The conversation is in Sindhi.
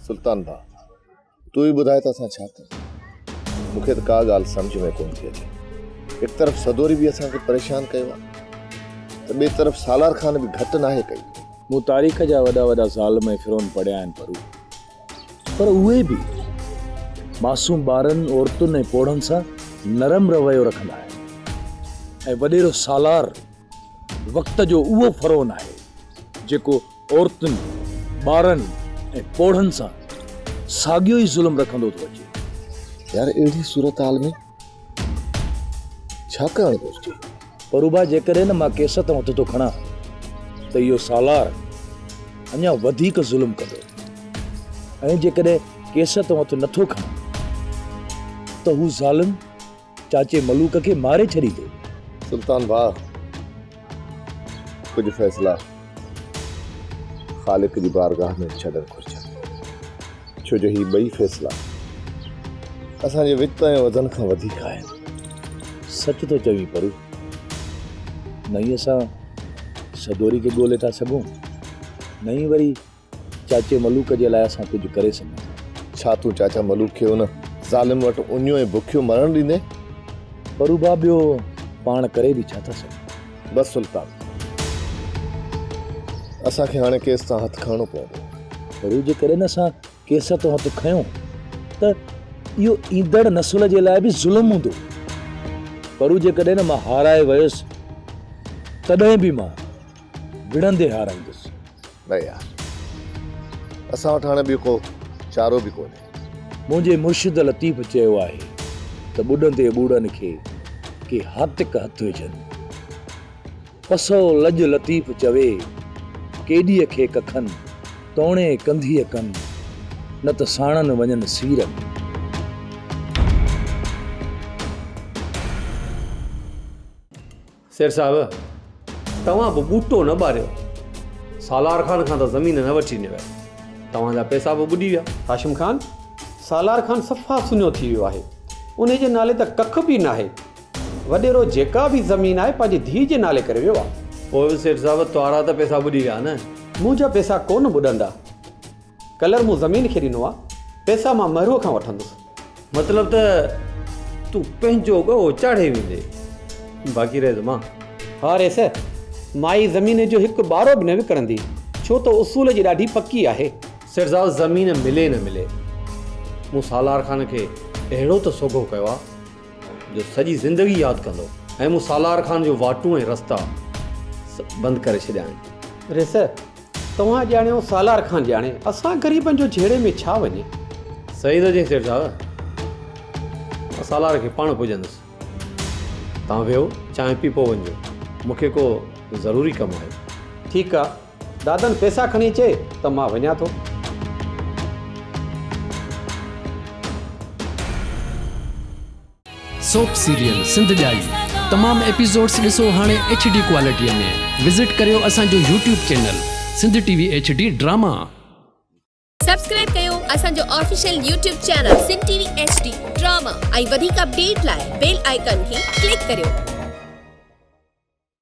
سلطان ڀاء، تون ئي ٻڌاء ته اسان ڇا ڪيون؟ مون کي ته ڪا ڳالهه سمجهه ۾ ڪونه ٿي اچي. هڪ طرف سدوري به اسان کي پريشان ڪيو آهي ته ٻئي طرف سالار خان به گهٽ ناهي ڪئي. مون تاريخ جا وڏا وڏا ظالم ۽ فرعون پڙهيا آهن پرو پر اهي به معصوم ٻارن، عورتن ۽ پوڙهن سان نرم رويو رکندا آهن ۽ وڏيرو سالار وقت جو اهو فرعون آهي جيڪو عورتن، ٻارن ۽ پوڙهن سان ساڳيو ئي ظلم رکندو ٿو اچي. يار اهڙي صورتحال ۾ ڇا ڪرڻ گهرجي؟ پروبا جيڪڏهن نه مان ڪيس تان هٿ ٿو کڻان ته اهو سالار اڃا وڌيڪ ظلم ڪندو ۽ جيڪڏهن ڪيس تان هٿ نٿو کڻان ته هو ظالم چاچي ملوڪ کي ماري ڇڏيندو. سلطان ڀاء ڪجهه فيصلا خالق جي بارگاهه ۾ به ڇڏڻ گهرجن، ڇو جو هي ٻئي فيصلا اسان جي وت ۽ وزن کان وڌيڪ آهن. سچ ٿو چوين پرو، نه ئي اسان سدوري کي ڳولي ٿا سگهون، نه ئي وري چاچي ملوڪ جي لاء اسان ڪجهه ڪري سگهون ٿا. ڇا تون چاچا ملوڪ کي ان ظالم وٽ اڃيو ۽ بکيو مرڻ ڏيندين؟ پروبا ٻيو پاڻ ڪري به ڇا ٿا سگهون؟ بس سلطان، اسان کي هاڻي ڪيس تان هٿ کڻڻو پوندو. پرو جيڪڏهن اسان ڪيس تان هٿ کنيو ته اهو ايندڙ نسل جي لاء به ظلم هوندو. پرو جيڪڏهن مان هارائي ويس تڏهن به مان وڙهندي هارائيندس. نه يار، اسان وٽ هاڻي ٻيو ڪو چارو به ڪونهي. منهنجي مرشد لطيف چيو آهي ته ٻڏندي ٻوڙن کي ڪي هاتڪ هٿ وجهن. پسئو لڄ لطيف چوي، ڪيڏيء کي ڪکن، توڻي ڪنڌيء ڪن، نه ته ساڻن وڃن سير ۾. سيٺ صاحب، توهان به ٻوٽو نه ٻاريو. سالار خان کان ته زمين نه وٺي نيو. توهان جا پئسا به ٻڏي ويا. هاشم خان، سالار خان صفا سڃو ٿي ويو آهي. انهي جي نالي ته ڪک به ناهي. وڏيرو جيڪا به زمين آهي پنهنجي ڌيء جي نالي ڪري ويو آهي. پوء به سيٺ صاحب توهارا ته پئسا ٻڏي ويا نه. منهنجا پئسا ڪونه ٻڏندا. ڪلر مون زمين کي ڏنو آ، پئسا مان مهروء کان وٺندس. مطلب ته تون پنهنجو ڳهو چاڙهي ويندين، باقي رهيس مان. ها ريس، مائي زمين جو هڪ ٻارو به نه وڪڻندي، ڇو ته اصول جي ڏاڍي پڪي آهي. سيٺ صاحب زمين ملي نه ملي، مون سالار خان کي اهڙو ته سوگهو ڪيو آ، جو سڄي زندگي ياد ڪندو ۽ مون سالار خان جون واٽون ۽ رستا سڀ بند ڪري ڇڏيا آهن. ريس، توهان ڄاڻيو سالار خان ڄاڻي، اسان غريبن جو جهيڙي ۾ ڇا وڃي. صحيح ٿو چئين سيٺ صاحب، مان سالار کي پاڻ پڄندس. توهان ويهو چانهه پي پوء وڃجو، مون کي ڪو ضروري ڪم آهي. ٺيڪ آ، دادن پئسا کڻي اچي ته مان وڃان ٿو. سوپ سيريل سنڌ ڄائي تمام ايپيسوڊس ڏسو هاڻي ايڇ ڊي ڪوالٽي ۾ وزٽ ڪريو اسان جو YouTube channel Sindh T V H D drama. Subscribe ڪيو اسان جو official YouTube channel Sindh T V H D drama ۽ وڌيڪ اپڊيٽ لاء بيل آئيڪان کي ڪلڪ ڪريو.